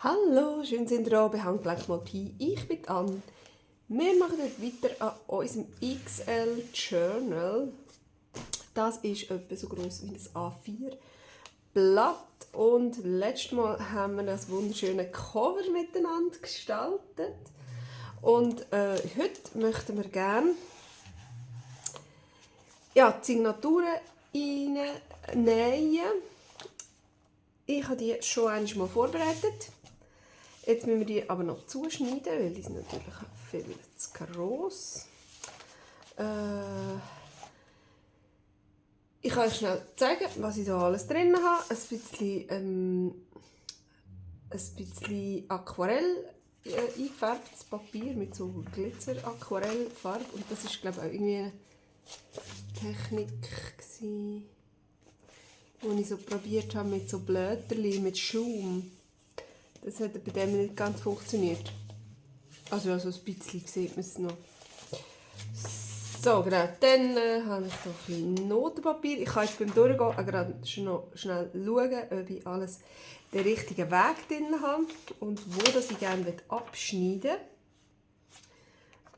Hallo, schön sind ihr da bei Handgelenk mal Pi. Ich bin Anne. Wir machen heute weiter an unserem XL Journal. Das ist etwa so groß wie ein A4 Blatt. Und letztes Mal haben wir das wunderschöne Cover miteinander gestaltet. Und heute möchten wir gerne die Signaturen reinnähen. Ich habe die schon einmal vorbereitet. Jetzt müssen wir die aber noch zuschneiden, weil die sind natürlich viel zu gross. Ich kann euch schnell zeigen, was ich hier alles drin habe. Ein bisschen Aquarell eingefärbtes Papier mit so Glitzer-Aquarellfarbe. Und das ist, glaube ich, auch irgendwie eine Technik, die ich so probiert habe mit so Blätterchen, mit Schaum. Das hat bei dem nicht ganz funktioniert. Also ja, so ein bisschen sieht man es noch. So, genau. Dann habe ich hier ein bisschen Notenpapier. Ich kann jetzt beim Durchgehen gerade noch schnell schauen, ob ich alles den richtigen Weg drin habe und wo das ich gerne abschneiden will.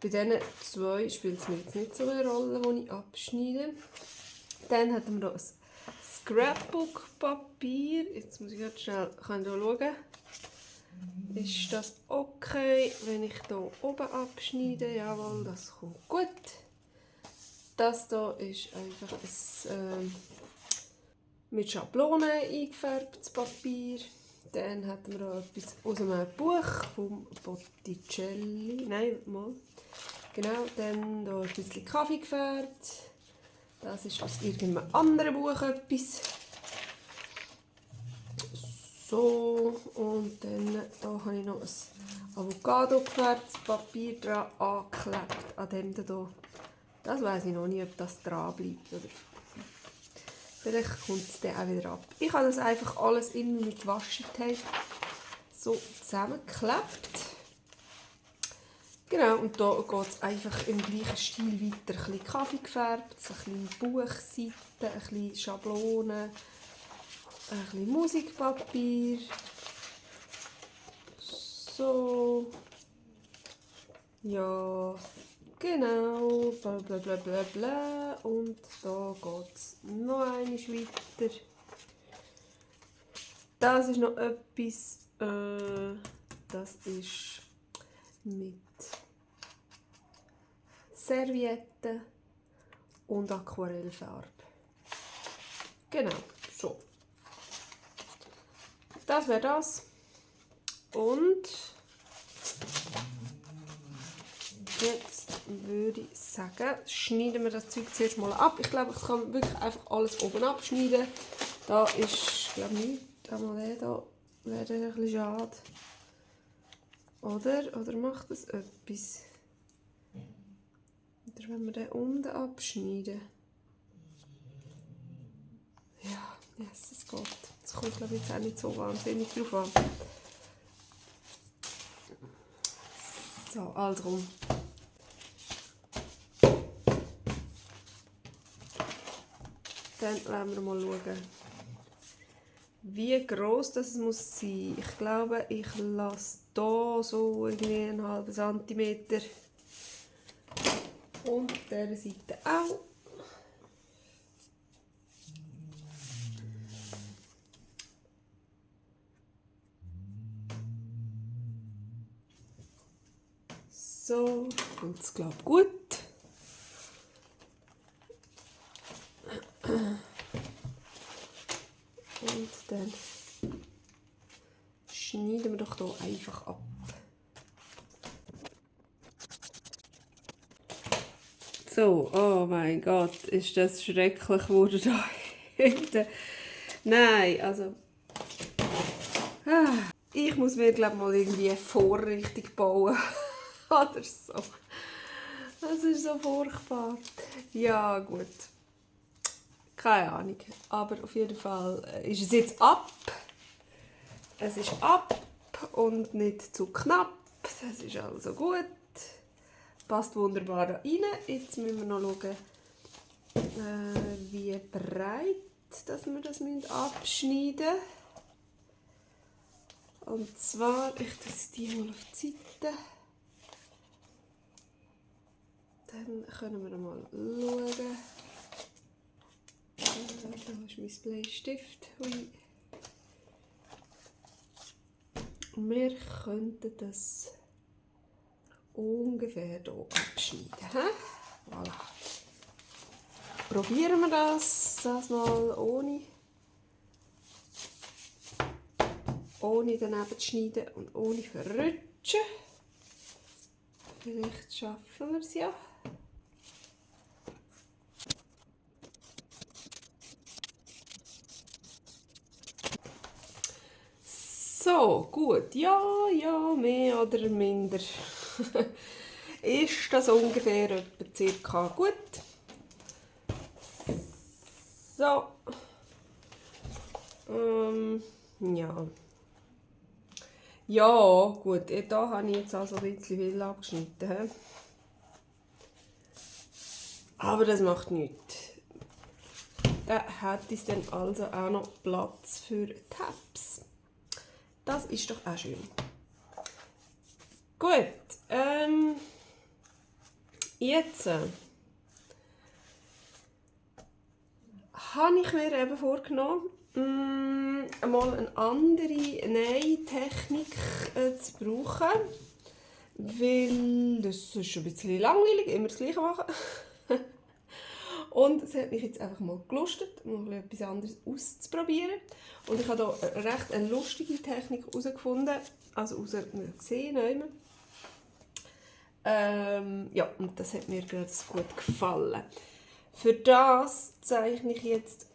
Bei diesen zwei spielt es mir jetzt nicht so eine Rolle, die ich abschneide. Dann haben wir hier ein Scrapbook-Papier. Jetzt muss ich ganz schnell schauen. Ist das okay, wenn ich hier oben abschneide? Jawohl, das kommt gut. Das hier ist einfach ein mit Schablonen eingefärbtes Papier. Dann haben wir hier etwas aus einem Buch von Botticelli. Nein, mal. Genau, dann hier ein bisschen Kaffee gefärbt. Das ist aus irgendeinem anderen Buch etwas. So, und dann hier habe ich noch ein Avocado gefärbtes Papier dran angeklebt. An dem hier. Das weiss ich noch nicht, ob das dran bleibt. Oder vielleicht kommt es dann auch wieder ab. Ich habe das einfach alles immer mit Washi-Tape so zusammengeklebt. Genau, und hier geht es einfach im gleichen Stil weiter. Ein bisschen Kaffee gefärbt, ein bisschen Buchseiten, ein bisschen Schablonen. Ein bisschen Musikpapier. So. Ja, genau. Bla bla bla bla bla. Und da geht es noch einmal weiter. Das ist noch etwas. Das ist mit Servietten und Aquarellfarbe. Genau, so. Das wäre das. Und jetzt würde ich sagen, schneiden wir das Zeug zuerst mal ab. Ich glaube, ich kann wirklich einfach alles oben abschneiden. Da ist, glaube ich, nichts. Einmal da wäre ein bisschen schade. Oder macht das etwas? Oder wenn wir den unten abschneiden? Ja, yes, es geht. Das kommt, glaube ich, jetzt auch nicht so wahnsinnig drauf an. So, also. Dann werden wir mal schauen, wie gross das muss sein. Ich glaube, ich lasse hier so irgendwie 1,5 cm. Und auf dieser Seite auch. So, kommt es, glaube ich, gut. Und dann schneiden wir doch hier einfach ab. So, oh mein Gott, ist das schrecklich geworden da hinten. Nein, also... ich muss mir, glaube ich, mal irgendwie eine Vorrichtung bauen. Oder so. Das ist so furchtbar. Ja, gut. Keine Ahnung. Aber auf jeden Fall ist es jetzt ab. Es ist ab und nicht zu knapp. Das ist also gut. Passt wunderbar da rein. Jetzt müssen wir noch schauen, wie breit dass wir das abschneiden müssen. Und zwar, ich tue die mal auf die Seite. Dann können wir mal schauen. Da ist mein Bleistift. Hui. Wir könnten das ungefähr hier abschneiden. Voilà. Probieren wir das mal ohne daneben zu schneiden und ohne verrutschen. Vielleicht schaffen wir es ja. So, gut. Ja, mehr oder minder. Ist das ungefähr etwa circa gut. So. Ja. Ja, gut. Hier habe ich jetzt also ein bisschen viel abgeschnitten. He? Aber das macht nichts. Da hat es dann also auch noch Platz für Tabs. Das ist doch auch schön. Gut. Jetzt habe ich mir eben vorgenommen, mal eine andere Nähtechnik zu brauchen. Weil das ist ein bisschen langweilig, immer das Gleiche machen. Und es hat mich jetzt einfach mal gelustet, mal etwas anderes auszuprobieren. Und ich habe hier recht eine lustige Technik herausgefunden, also gesehen. Ja, und das hat mir ganz gut gefallen. Für das zeichne ich jetzt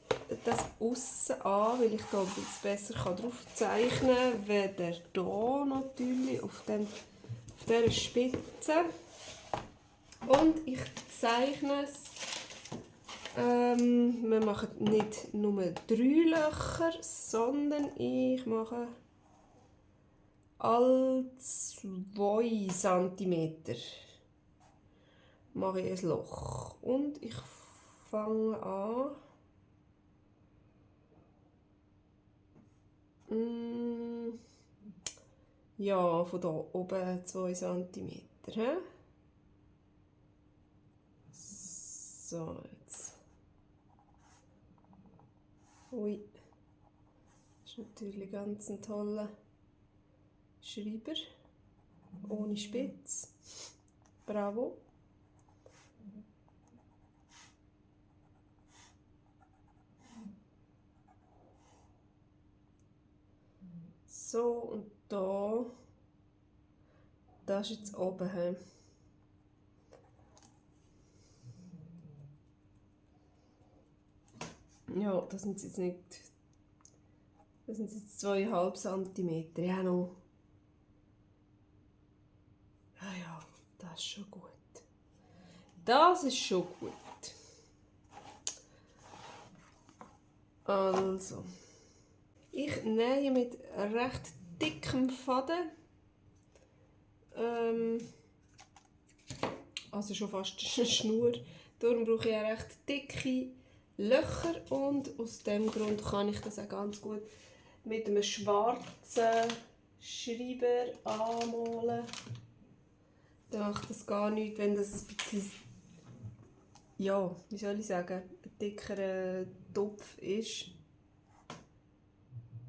das aussen an, weil ich da ein bisschen besser drauf zeichnen kann, weder hier natürlich auf dieser Spitze. Und ich zeichne es. Wir machen nicht nur 3 Löcher, sondern ich mache alle 2 cm mache ich ein Loch. Und ich fange an. Ja, von hier oben 2 cm. So, jetzt. Ui. Das ist natürlich ganz ein toller Schreiber. Ohne Spitz. Bravo. So, und da. Das ist jetzt oben. He? Ja, das sind jetzt nicht. Das sind jetzt 2,5 cm. Ja, noch. Ah ja, das ist schon gut. Das ist schon gut. Also. Ich nähe mit recht dickem Faden. Also schon fast eine Schnur. Darum brauche ich recht dicke Löcher und aus dem Grund kann ich das auch ganz gut mit einem schwarzen Schreiber anmalen. Da macht das gar nichts, wenn das ein bisschen, ja, wie soll ich sagen, ein dickerer Topf ist.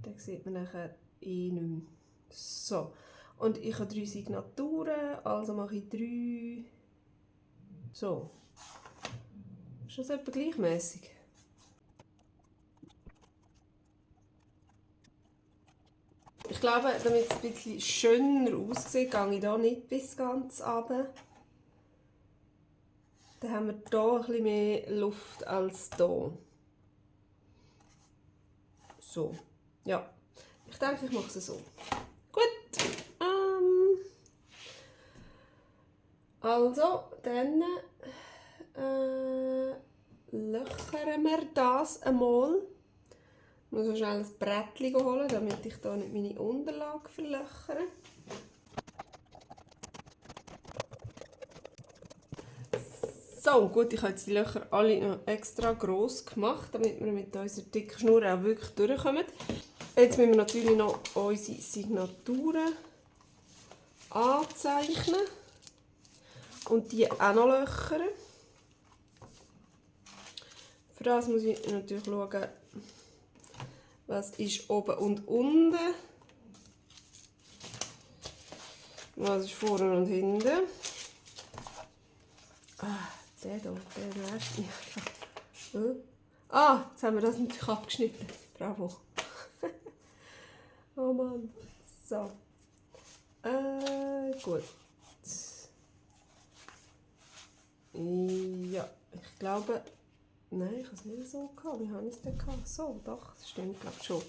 Dann sieht man nachher nicht mehr. So, und ich habe 3 Signaturen, also mache ich 3. So. Ist das etwa gleichmäßig? Ich glaube, damit es ein bisschen schöner aussieht, gehe ich hier nicht bis ganz runter. Dann haben wir hier ein bisschen mehr Luft als hier. So. Ja. Ich denke, ich mache es so. Gut. Also, dann löchern wir das einmal. Ich muss so schnell ein Brettchen holen, damit ich hier nicht meine Unterlage verlöchere. So, gut, ich habe jetzt die Löcher alle noch extra gross gemacht, damit wir mit unserer dicken Schnur auch wirklich durchkommen. Jetzt müssen wir natürlich noch unsere Signaturen anzeichnen und die auch noch löchern. Für das muss ich natürlich schauen, was ist oben und unten, was ist vorne und hinten. Der hier, der nervt mich einfach. Jetzt haben wir das natürlich abgeschnitten. Bravo. Oh Mann. So. Gut. Ja, ich glaube... Nein, ich habe es nicht so gehabt. Wie habe ich es denn gehabt? So, doch, das stimmt, glaube ich schon.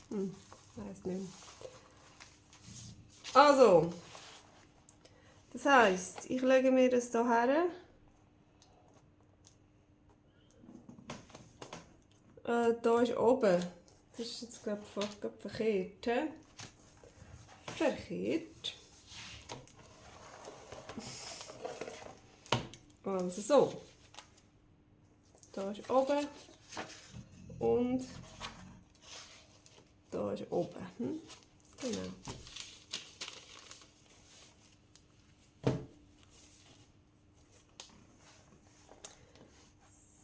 Weiss nicht mehr. Also. Das heisst, ich lege mir das hier her. Da ist oben. Das ist jetzt, glaube ich, fast verkehrt. He? Verkehrt. Also so. Da ist oben. Und da ist oben. Genau.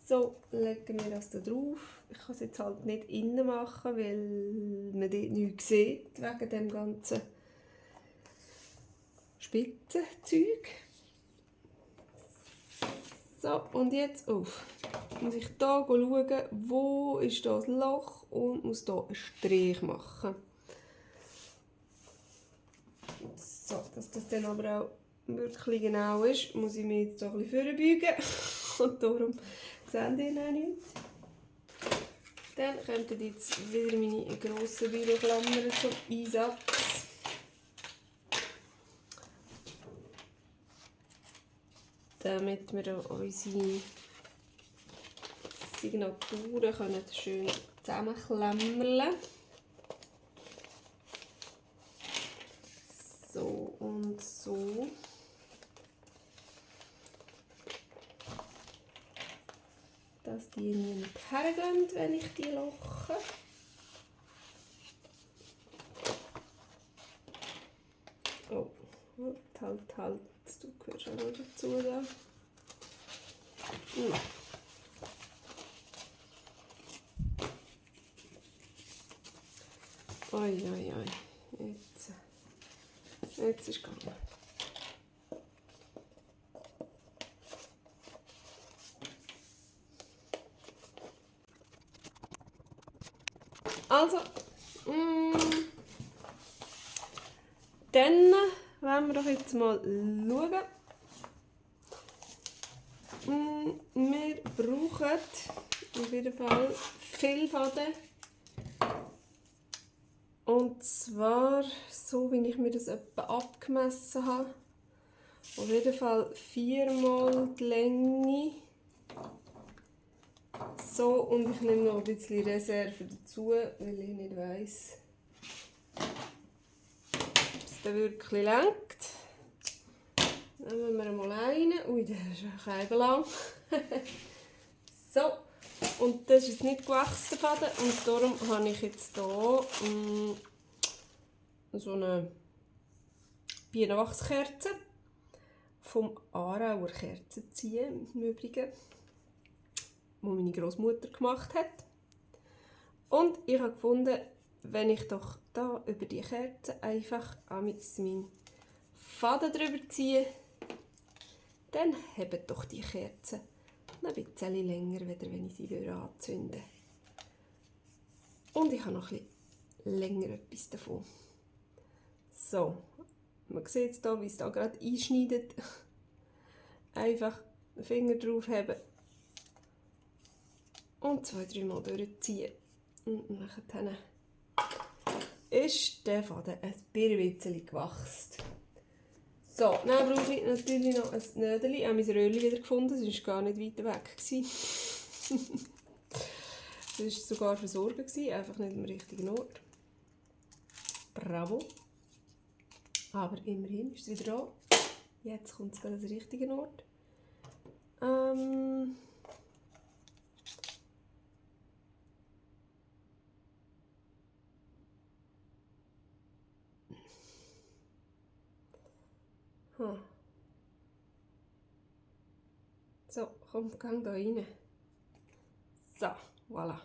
So, legen wir das da drauf. Ich kann es jetzt halt nicht innen machen, weil man dort nichts sieht, wegen dem ganzen Spitzenzeug. So, und jetzt auf. Muss ich hier schauen, wo ist das Loch und muss hier einen Strich machen. So, dass das dann aber auch wirklich genau ist, muss ich mich jetzt so ein bisschen vorbeugen. Und darum seht ihr noch nichts. Dann kommen jetzt wieder meine grossen Büroklammern zum Einsatz. Damit wir unsere Signaturen schön zusammenklammern können. So und so. Dass die nicht hergehen, wenn ich die loche. Oh, halt. Du gehörst auch noch dazu da. Oi. Jetzt ist es gegangen. Also, dann wollen wir doch jetzt mal schauen. Wir brauchen auf jeden Fall viel Faden. Und zwar, so wie ich mir das etwa abgemessen habe. Auf jeden Fall 4-mal die Länge. So, und ich nehme noch ein bisschen Reserve dazu, weil ich nicht weiss, ob es dann wirklich lenkt. Nehmen wir mal einen. Ui, der ist ein lang. So, und das ist jetzt nicht gewachsen Faden und darum habe ich jetzt hier so eine Bienenwachskerze vom Aarauer Kerzenzieher im Übrigen, die meine Großmutter gemacht hat. Und ich habe gefunden, wenn ich doch da über die Kerze einfach meinen Faden drüber ziehe, dann haben doch die Kerzen noch ein bisschen länger, als wenn ich sie anzünden würde. Und ich habe noch ein bisschen länger etwas davon. So, man sieht jetzt hier, wie es da gerade einschneidet. Einfach den Finger drauf haben und 2-3 Mal durchziehen. Und dann ist der Faden ein bisschen gewachsen. So, dann brauche ich natürlich noch ein Nädel. Ich habe mein Röhrchen wieder gefunden, es war gar nicht weit weg. Es war sogar versorgt, einfach nicht am richtigen Ort. Bravo. Aber immerhin ist es wieder da. Jetzt kommt es gerade an den richtigen Ort. So, komm, geh da rein. So, voilà.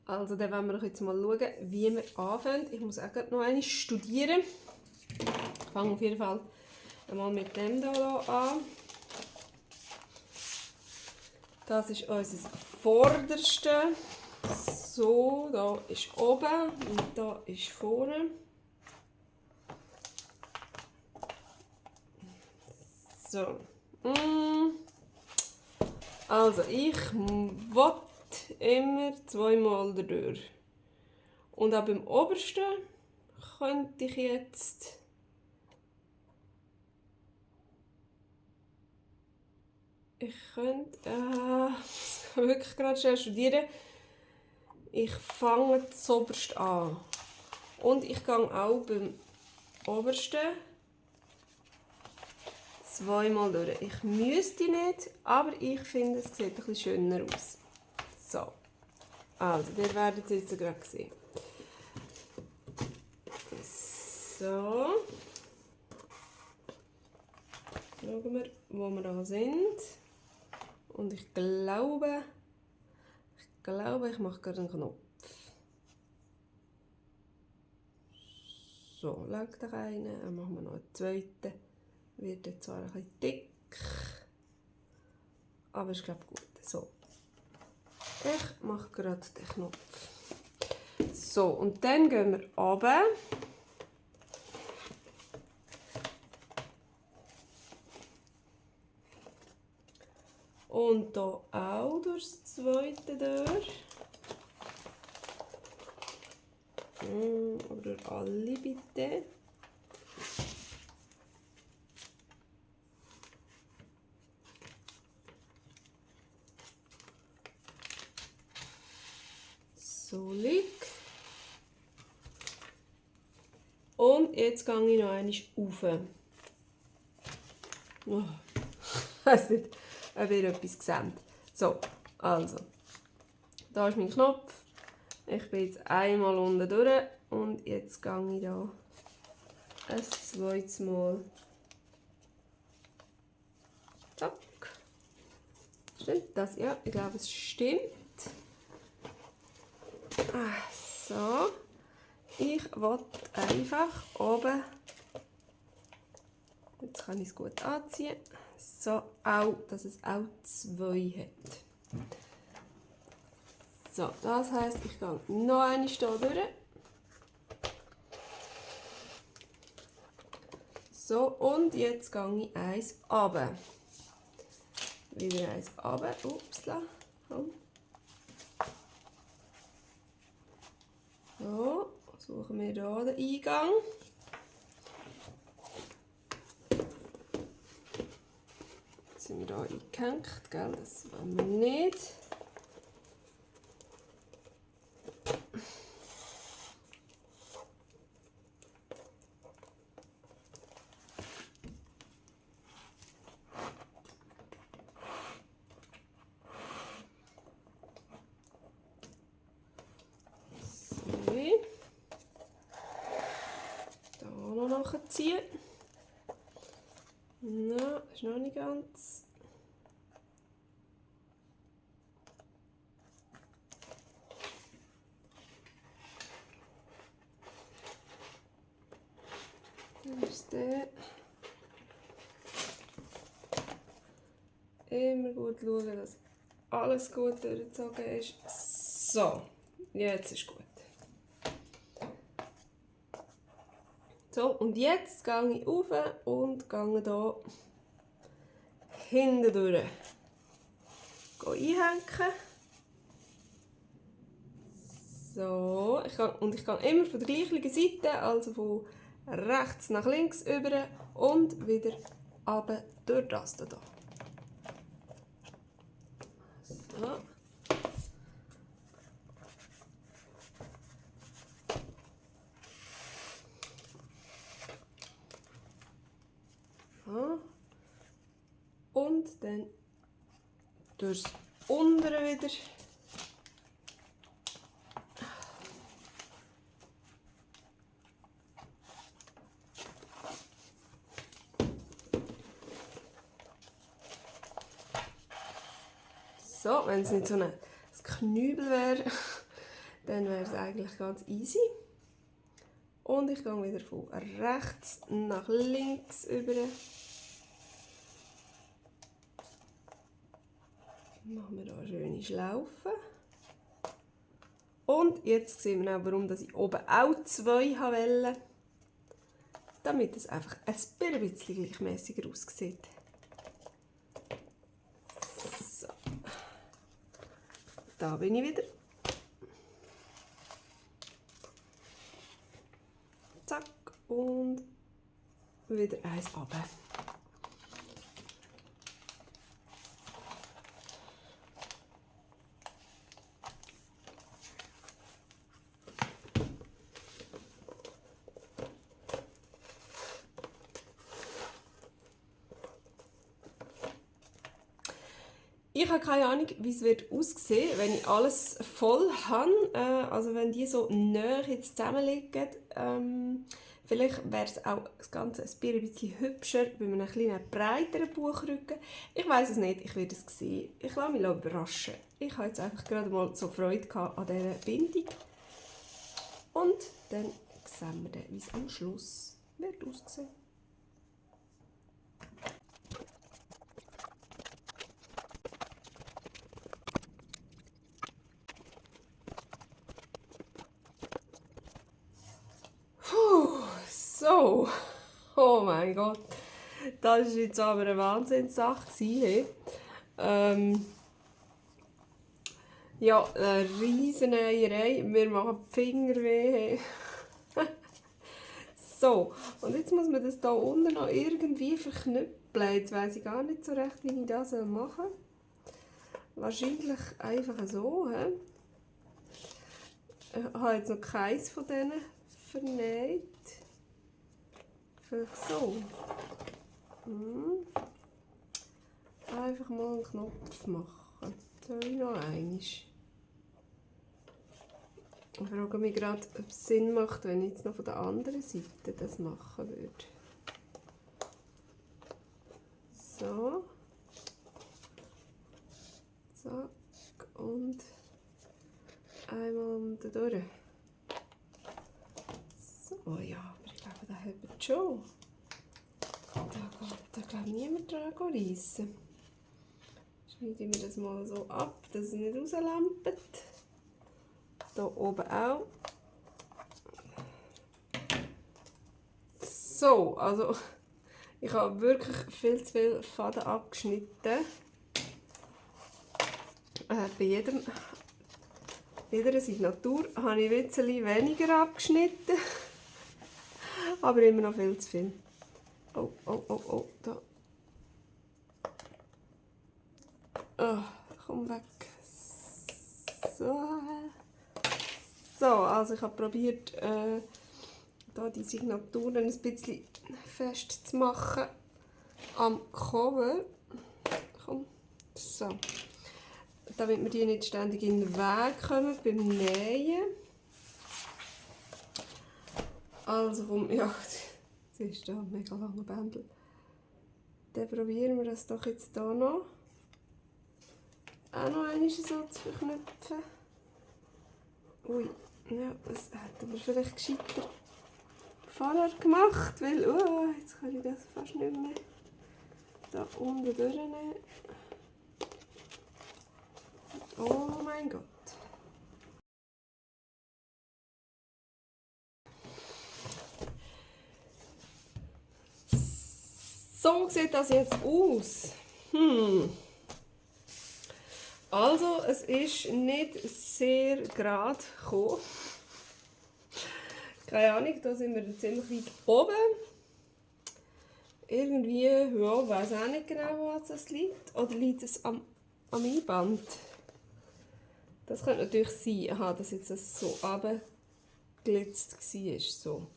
Also, dann wollen wir jetzt mal schauen, wie wir anfangen. Ich muss auch noch einmal studieren. Ich fange auf jeden Fall einmal mit dem hier an. Das ist unser Vorderste. So, da ist oben und da ist vorne. So. Also, ich will immer zweimal durch. Und auch beim obersten könnte ich jetzt wirklich gerade schnell studieren. Ich fange zuoberst an. Und ich gehe auch beim obersten zweimal durch. Ich müsste nicht, aber ich finde, es sieht ein bisschen schöner aus. So. Also, ihr werdet es jetzt gerade sehen. So. Schauen wir, wo wir da sind. Und ich glaube, ich mache gerade einen Knopf. So, leg da rein. Dann machen wir noch einen zweiten. Wird jetzt zwar ein bisschen dick, aber ist glaube gut. So. Ich mache gerade den Knopf. So, und dann gehen wir runter. Und hier auch durchs zweite durch. Oder alle bitte. So liegt. Und jetzt gehe ich noch einmal rauf. Oh, ich weiss nicht, ob ihr etwas seht. So, also. Da ist mein Knopf. Ich bin jetzt einmal unten durch und jetzt gehe ich hier ein zweites Mal. Zack. Stimmt das? Ja, ich glaube, es stimmt. So. Ich will einfach oben. Jetzt kann ich es gut anziehen. So, auch, dass es auch 2 hat. So, das heisst, ich gehe noch eine hier durch. So, und jetzt gehe ich eins runter. Wieder eins runter. Upsla. So, suchen wir hier den Eingang. Jetzt sind wir hier eingehängt, gell? Das wollen wir nicht. Ziehen. Nein, ist noch nicht ganz. Dann ist der. Immer gut schauen, dass alles gut durchgezogen ist. So, jetzt ist gut. So, und jetzt gehe ich rauf und gehe hier hinten durch. Einhängen. So, ich gehe immer von der gleichen Seite, also von rechts nach links über und wieder runter durch das hier. So. Und dann durchs untere wieder. So, wenn es nicht so ein Knübel wäre, dann wäre es eigentlich ganz easy. Und ich gehe wieder von rechts nach links über. Machen wir hier eine schöne Schlaufe. Und jetzt sehen wir auch, warum ich oben auch 2 wollte. Damit es einfach ein bisschen gleichmäßiger aussieht. So. Da bin ich wieder. Zack. Und wieder eins runter. Ich habe keine Ahnung, wie es wird aussehen, wenn ich alles voll habe. Also wenn die so näher jetzt zusammenliegen. Vielleicht wäre es auch das Ganze ein bisschen hübscher bei einem kleinen breiteren Buchrücken. Ich weiß es nicht, ich werde es sehen. Ich lasse mich überraschen. Ich habe jetzt einfach gerade mal so Freude an dieser Bindung. Und dann sehen wir, wie es am Schluss wird aussehen. So, oh mein Gott, das war jetzt aber eine Wahnsinnssache. Ja, eine riesen Eierei, mir machen die Finger weh. So, und jetzt muss man das hier unten noch irgendwie verknüppeln. Jetzt weiss ich gar nicht so recht, wie ich das machen soll. Wahrscheinlich einfach so. Ich habe jetzt noch keins von denen vernäht. Vielleicht so. Einfach mal einen Knopf machen. Soll ich noch einmal? Ich frage mich gerade, ob es Sinn macht, wenn ich jetzt noch von der anderen Seite das machen würde. So. Zack. Und einmal unten durch. So, ja, aber ich glaube, das hat schon. Da geht glaube ich niemand dran reissen. Schneide ich mir das mal so ab, dass es nicht rauslampt. Hier oben auch. So, also ich habe wirklich viel zu viel Faden abgeschnitten. Bei jeder Signatur habe ich ein bisschen weniger abgeschnitten. Aber immer noch viel zu viel. Oh, oh, oh, oh, da. Oh, komm weg. So. So, also ich habe probiert, da die Signaturen ein bisschen fest zu machen am Cover. Komm. So. Damit wir die nicht ständig in den Weg kommen beim Nähen. Also komm, ja, das ist da ein mega langer Bändel. Dann probieren wir das doch jetzt hier noch. Auch noch einmal so zu verknüpfen. Ui, ja, das hätten wir vielleicht gescheiter vorher gemacht, weil, jetzt kann ich das fast nicht mehr da unten durchnehmen. Oh mein Gott. So sieht das jetzt aus. Also, es ist nicht sehr gerade gekommen. Keine Ahnung, da sind wir ziemlich weit oben. Irgendwie, ja, weiß auch nicht genau, wo das liegt. Oder liegt es am Einband? Das könnte natürlich sein, aha, dass jetzt das so runtergeglitzt war. So.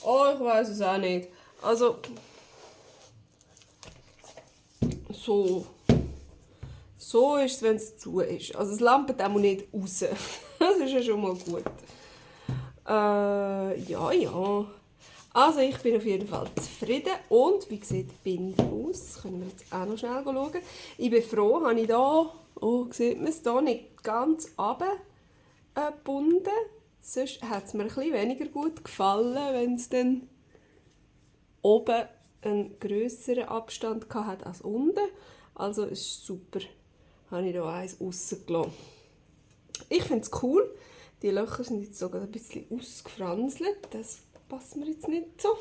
Oh, ich weiß es auch nicht. Also, so ist es, wenn es zu ist. Also es lampt auch nicht raus. Das ist ja schon mal gut. Ja. Also ich bin auf jeden Fall zufrieden. Und wie sieht die Bindung aus? Das können wir jetzt auch noch schnell schauen. Ich bin froh, habe ich hier, sieht man es hier, nicht ganz runtergebunden. Sonst hat es mir ein bisschen weniger gut gefallen, wenn es dann oben einen grösseren Abstand hatte als unten. Also ist super. Habe ich hier eins rausgelassen. Ich finde es cool. Die Löcher sind jetzt sogar ein bisschen ausgefranselt. Das passt mir jetzt nicht so.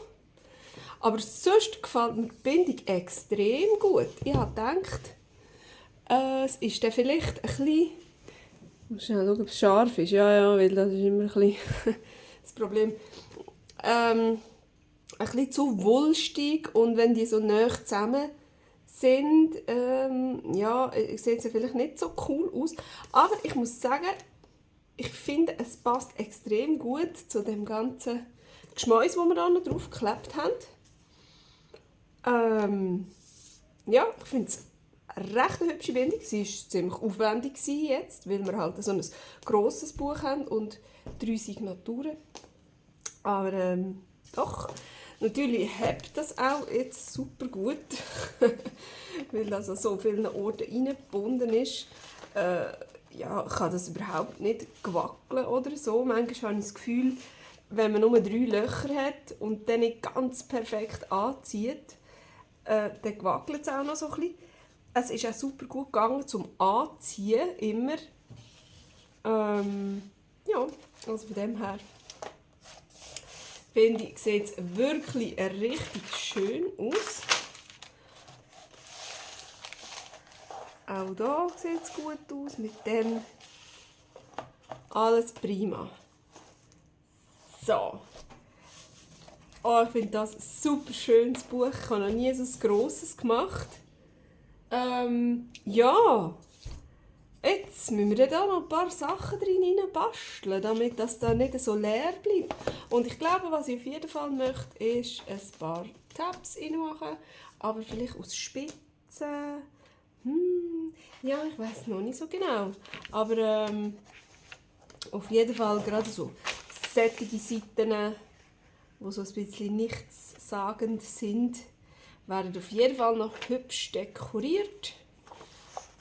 Aber sonst gefällt mir die Bindung extrem gut. Ich habe gedacht, es ist dann vielleicht ein bisschen... Ich muss schnell schauen, ob es scharf ist. Ja, weil das ist immer ein bisschen das Problem. Ein bisschen zu wulstig und wenn die so nah zusammen sind, sieht sie vielleicht nicht so cool aus. Aber ich muss sagen, ich finde, es passt extrem gut zu dem ganzen Geschmäus, das wir da noch drauf geklebt haben. Ich finde es eine recht hübsche Bindung. Sie war ziemlich aufwendig jetzt, weil wir halt so ein grosses Buch haben und 3 Signaturen. Aber doch, natürlich hebt das auch jetzt super gut, weil das an so vielen Orten reingebunden ist. Kann das überhaupt nicht wackeln oder so. Manchmal habe ich das Gefühl, wenn man nur 3 Löcher hat und dann nicht ganz perfekt anzieht, dann wackelt es auch noch so ein bisschen. Es ist auch super gut gegangen zum Anziehen, immer. Also von dem her finde ich, sieht es wirklich richtig schön aus. Auch hier sieht es gut aus, mit dem alles prima. So. Ich finde das ein super schönes Buch. Ich habe noch nie so ein grosses gemacht. Jetzt müssen wir da noch ein paar Sachen drin basteln, damit das da nicht so leer bleibt. Und ich glaube, was ich auf jeden Fall möchte, ist ein paar Tabs reinmachen, aber vielleicht aus Spitzen. Ich weiß noch nicht so genau. Aber auf jeden Fall gerade so sättige Seiten, die so ein bisschen nichtssagend sind, werden auf jeden Fall noch hübsch dekoriert.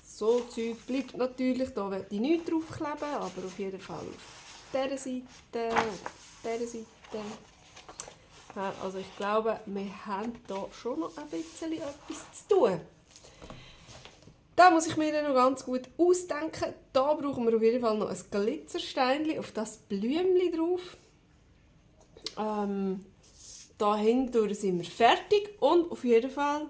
So Zeug bleibt natürlich, da werde ich nichts draufkleben, aber auf jeden Fall auf dieser Seite, auf dieser Seite. Also ich glaube, wir haben hier schon noch ein bisschen etwas zu tun. Da muss ich mir dann noch ganz gut ausdenken. Da brauchen wir auf jeden Fall noch ein Glitzersteinchen auf das Blümchen drauf. Dahinter sind wir fertig und auf jeden Fall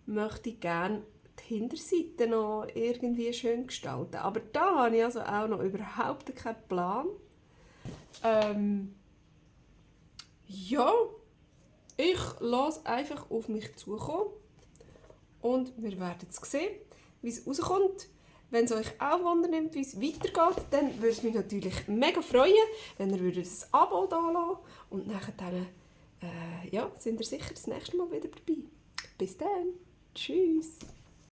möchte ich gerne die Hinterseite noch irgendwie schön gestalten. Aber da habe ich also auch noch überhaupt keinen Plan. Ich lasse einfach auf mich zukommen und wir werden sehen, wie es rauskommt. Wenn es euch auch wundernimmt, wie es weitergeht, dann würde es mich natürlich mega freuen, wenn ihr ein Abo da lasst und nachher dann, sind ihr sicher das nächste Mal wieder dabei. Bis dann. Tschüss.